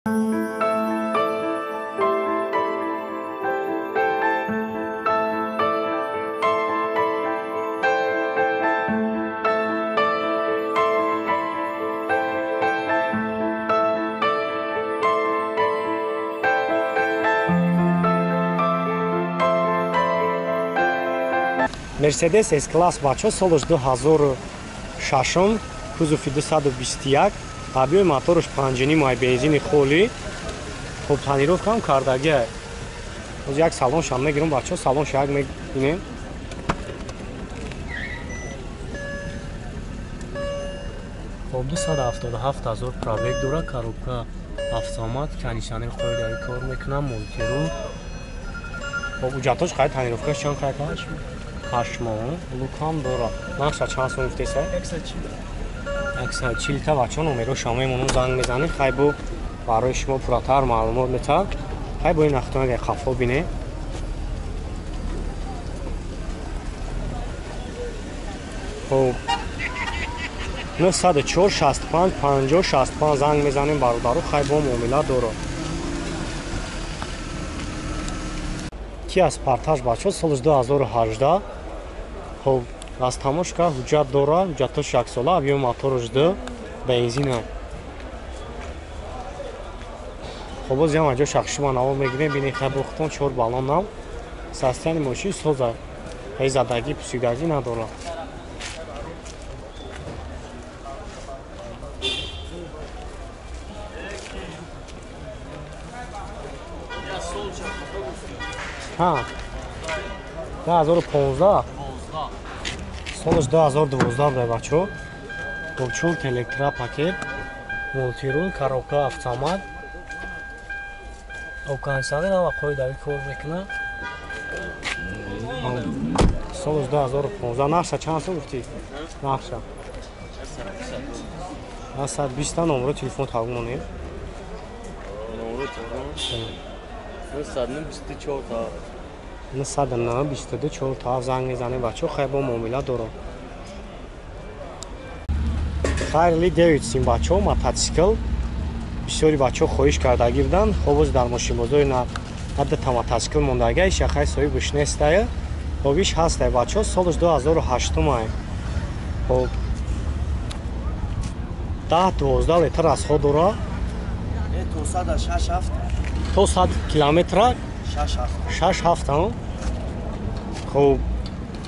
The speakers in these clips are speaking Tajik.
Mercedes S-Class бачо солаш 2006, кузови 221, объёми мотораш 5,5 ай бензини холи. Хоб тонировка ҳам кардагиай. Боз як салоншам мегирам бачо, салонша як мебинем. Хоб 277 ҳазор пробег дора, коробка автомат, кондиционер қоидави кор мекунам, мультирул. Хоб ҳуҷҷатош қай тонировкаш чанд қай каш? 8 моҳ лукам дора. Нақша чанд сом гуфтеса? 140 та бачо номероша мемонам, занг мезанед, хай бо барои шумо пурратар маълумот метавад. Хай бо ин нахтон агар қафо бине. Хоб 904 65 50 65 занг мезанем бародару, хай бо муомила дора. Ки аз партаж бачо соли 2018. Хоб аз тамошка ҳуҷҷат дора, ҳуҷҷатош яксола, объёми мотораш 2, бензина. Хоб боз ям аҷо шахшима наво мегирем, бинем хай бохтон 4 баллонам. Состояни мошин соза, ҳеҷ задагӣ, пусидагӣ надора. Ҳа 2015 солаш 2012 дай бачо. Хоб чор электропакет, мультирул, коробка автомат. Хоб кондиционер ҳама қоидави кор мекунад. Солаш 2015. Нақша чанд сом гуфтӣ? Нақша 120 та. Номеро телефон тағ монем. Номеро телефон 924 та. 922 та занг мезанем бачо, хай бо муомила дорам. Харли Дэвидсон бачо мотоцикл бисёри бачо хоҳиш кардагӣ буданд. Хоб боз дар мошинбозори на та мотоцикл мондагия, иша хай соҳибаш нестая. Хоб иш ҳастай бачо, солаш 2008 ай. Хоб 10-12 литр расход дора. То 106 то 100 километра 6-7. Хоб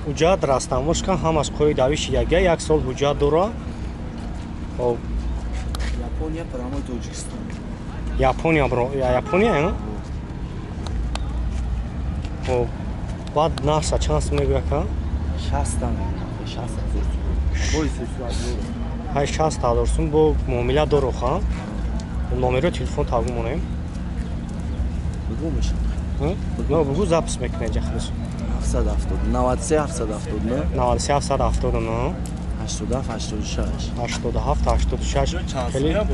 ҳуҷҷат растамошка ҳамаш қоидави шидагия, як сол ҳуҷҷат дора. Хоб Япония прямой Тоҷикистон. Япония бро, Япония, хоб баъд нархша чанд сом мегӯя ка? 60 ҳазор сум. Ҳай 60 ҳазор сум бо муомила доро ха. Номеро телефон тағ монем. Бигӯ мешавад. Но бугу запис мекунед ҷахлиш. 770 93 779 93 779 87 86 87 86. Хеле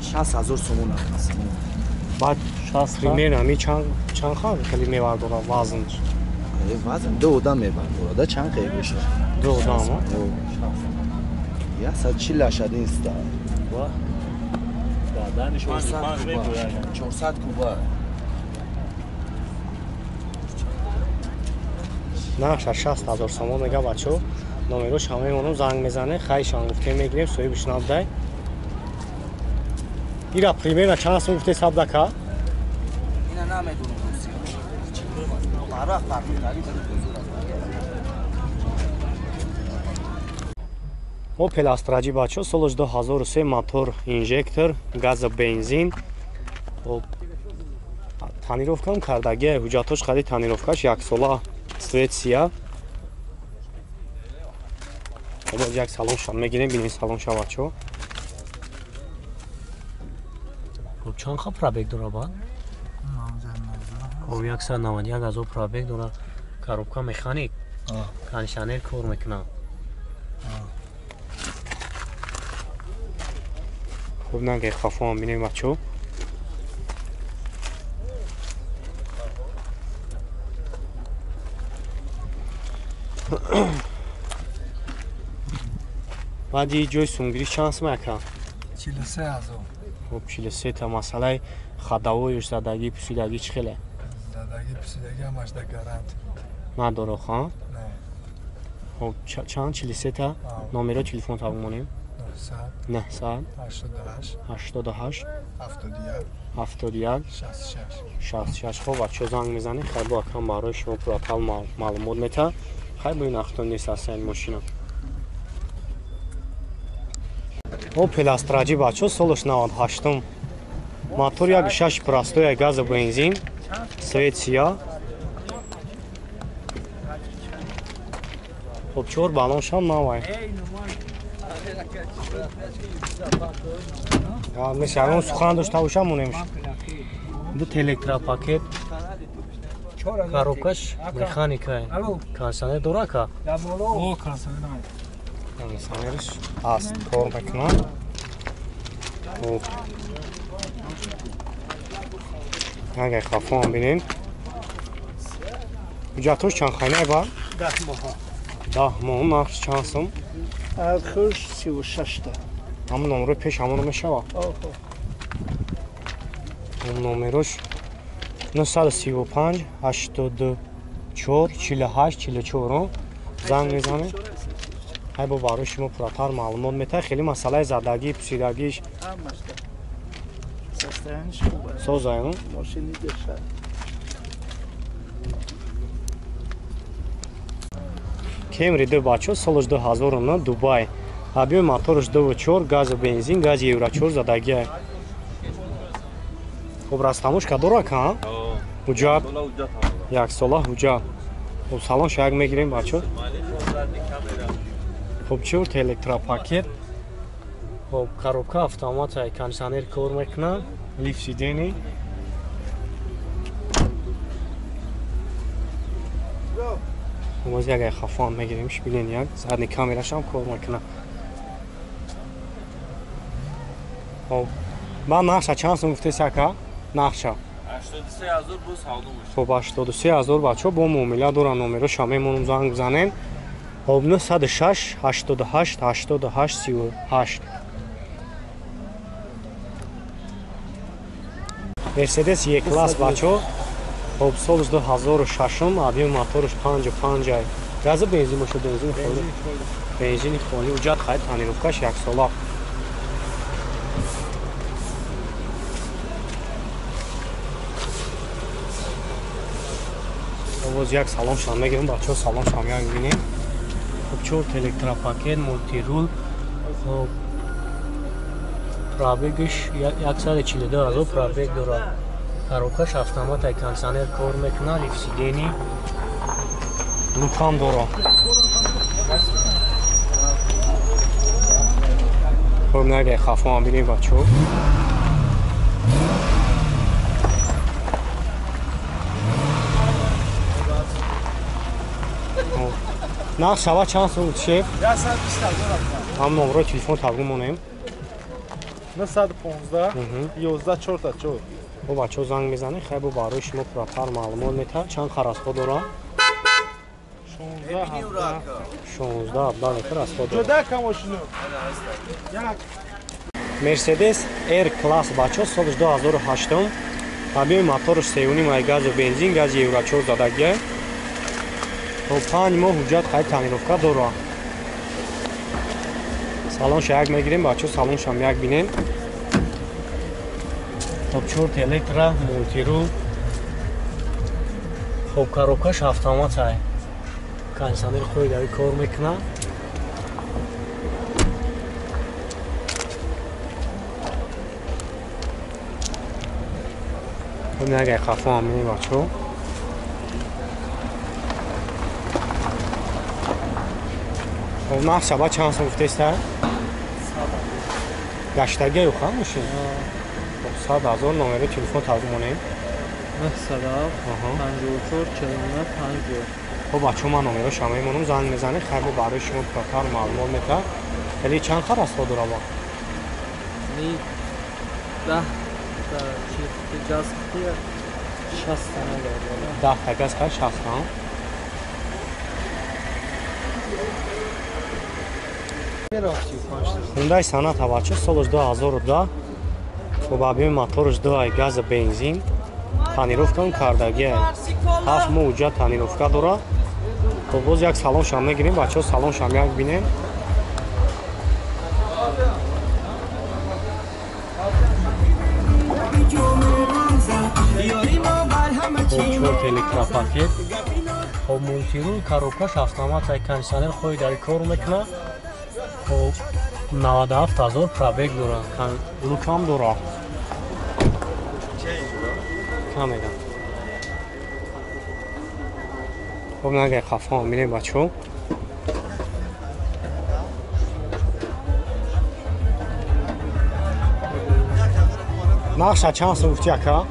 60 ҳазор сомон аст. Баъд примерно ҳами чанд ха хеле мевардора вазнш? Вазн ду одам мевардора, да чанд хел бошад? Ду одам, а? 140 один ста. 400 куба. Нархша 60 ҳазор сомон мега бачо. Номерош ҳама монум, занг мезане, хайшан гуфтем мегирем, соҳибаш набудай. Ира примерно чанд сом гуфте сабдака? Ина намедонам русия. Барақ фарқ Opel Astra бачо солаш 2003, мотор инжектор, газа бензин. Хоб тонировкам кардагия, ҳуҷҷатош хади тонировкаш яксола Швеция. Боз як салоншам мегирем, бинем салонша бачо. Хоб чанд ха пробег дора баъд? Хоб 191 ҳазор пробег дора. Коробка механик, кондиционер кор мекунад. Хоб наги хафоам бинем бачо. Баъди ҷои сунгирӣ чанд сум ака? 43 ҳазор. Хуб 43 та масъалаи хадавоюш задагӣ пусидагӣ чӣ хеле? Задагӣ пусидагӣ ҳамаш да гарант. Надоро ха? Не. Хуб чанд 43 та номеро телефон та бимонем? 900 900 88 71 71 66 66. Хуб бачо занг мезанед, хай бо акам барои шумо пурратар маълумот мета. Хай бо ин ахтон нест аста ин мошина. Опел Астраҷи бачо солаш 98-м. Мотор 1.6 простой газа бензин, свет сия. Хуб 4 баллоншам навай. Мисли ягон сухан дошта бошам монемш. Ду электропакет. Коробкаш механика. Кондиционер дора ка? О, кондиционер. Кондиционерш аст, кор мекунад. Хуб. Агар хафон бинем. Ҳуҷҷатҳош чанд хайна ба? 10 моҳ. 10 моҳ нархш чанд сум? Архуш 36 та. Ҳамон номерои пеш ҳамоно мешавад? Оҳо. Ҳамон номерош 935 84 48 44 занг мезанед. Ҳай бо барои шумо пурратар маълумот метаҳад. Хеле масъалаи задагӣ, пусидагиш созаю. Кемри 2 бачо солаш 2009 Дубай. Объёми мотораш 2.4 газу бензин, гази Евро 4 задагия. Хуб растамошка дора ка? Ҳуҷҷат. Як сола ҳуҷҷат. Хуб салон шаяк мегирем бачо. Хуб чорт электропакет. Хуб коробка автомат, кондиционер кор мекунад, лифт сидени. Боз як хафон мегирем, бинен як задни камерашам кор мекунад. Хуб ба нақша чанд сум гуфтеси ака? Нақша 83000 бо савдо мешавад. Хуб 83000 бачо бо муомила доран, номероша мемонум занг бизанем. Хуб 906 88 88 38. Мерседес Е-класс бачо. Хуб соли 2006-м, объёми мотораш 5.5. Гази бензин бошад, бензини холӣ. Бензини холӣ, ҳуҷҷат хайд, тонировкаш як сола. Боз як салоншам мегирем, бачаҳо салоншам як бинем. Хуб чорт электропакет, мултирул. Хуб пробегаш 142 000 пробег дорад. Коробкаш автомат, кондиционер кор мекунад, лифт сидени. Лукам дорад. Хуб нагай хафон бинем бачаҳо. Нарх шава чанд сум шеф? 120 000. Ҳам номерои телефон табгу монем. 915 11 4 Бо бачаҳо занг мезанед, хай бо барои шумо пурратар маълумот метаҳад. Чанд харасхо дорад? 16 17 литр расход дорад. Ҷуда камошину. Мерседес R класс бачаҳо соли 2008-м. Объёми мотораш 3.5 газу бензин, гази Евро 4 задагия. Хуб 5 моҳ ҳуҷҷат хайд тонировка дорад. Салонша як мегирем бачаҳо, салоншам як бинем. Хуб чорт электро, мултирул. Хуб коробкаш автомат ай. Кондиционер худи дави кор мекунад. Хуб нагай хафо ҳам бинем бачаҳо. Хуб нарх шаба чанд сум гуфтеста? Гаштагия ё ха мошин? Хуб 100 000 номери телефон табгу монем. 907 54 49 52. Хуб бачаҳо ман номероша мемонам, занг мезанед, хай бо барои шумо пурратар маълумот метаҳад. Хеле чанд хар расход дорад ба? Ни 10 та чи газ 60 та 10 та газ 60 та. Хундай Соната бачо солаш 2010. Хоб, объёми моторш 2 газа бензин. Тонировкам кардагия. 7 моҳ уҷа тонировка дора. Хоб, боз як салоншам мегирем, бачаҳо, салоншам як бинем. Хоб, чорт электропакет. Хоб, мультирул, коробкаш автомат, кондиционер хоҳи дар кор мекунад. Хоб, 97 000 пробег дора. Лукам дора. Камера. Хоб, нагай хафа мебинем, бачаҳо. Нақша чанд сум гуфти, ака?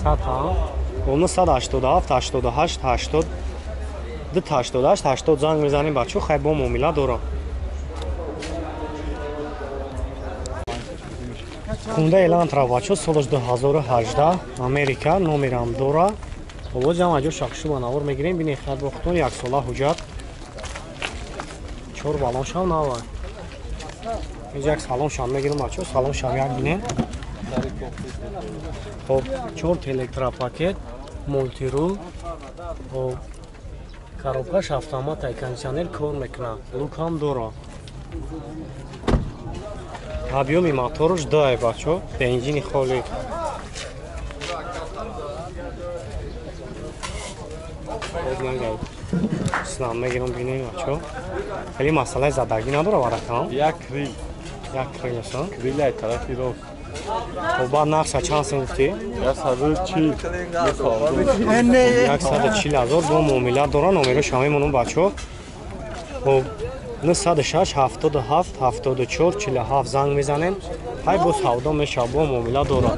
100 ҳа? 987 88 80 288 80 занг мезанем, бачаҳо, хай бо муомила дора. Хунда Элантра, бачаҳо, солаш 2018, Америка, номерам дора. Боз ҳам аҷо шахшуба навор мегирем, бинед хай бо худтон як сола ҳуҷҷат. 4 баллоншам нава. Инҷа як салоншам мегирем, бачаҳо, салоншам як бинем. Хоб, 4 электропакет, мультирул, хоб, коробкаш автомат, кондиционер кор мекунад, лукам дора. Объёми моторш 2, бачаҳо, бензини холӣ. Хоб, нагай снам мегирам, бинем, бачаҳо. Хеле масъалаи задагӣ надора варакам? Як крил. Як крил аст? Крили ай тарафи рост. Хоб, баъд нақша чанд сум гуфтӣ? 140. 140 000 бо муомила дора, номерош мемонам, бачаҳо. Хоб, 906 77 74 47 занг мезанем. Ҳай бо савдо мешавад, бо муомила дора.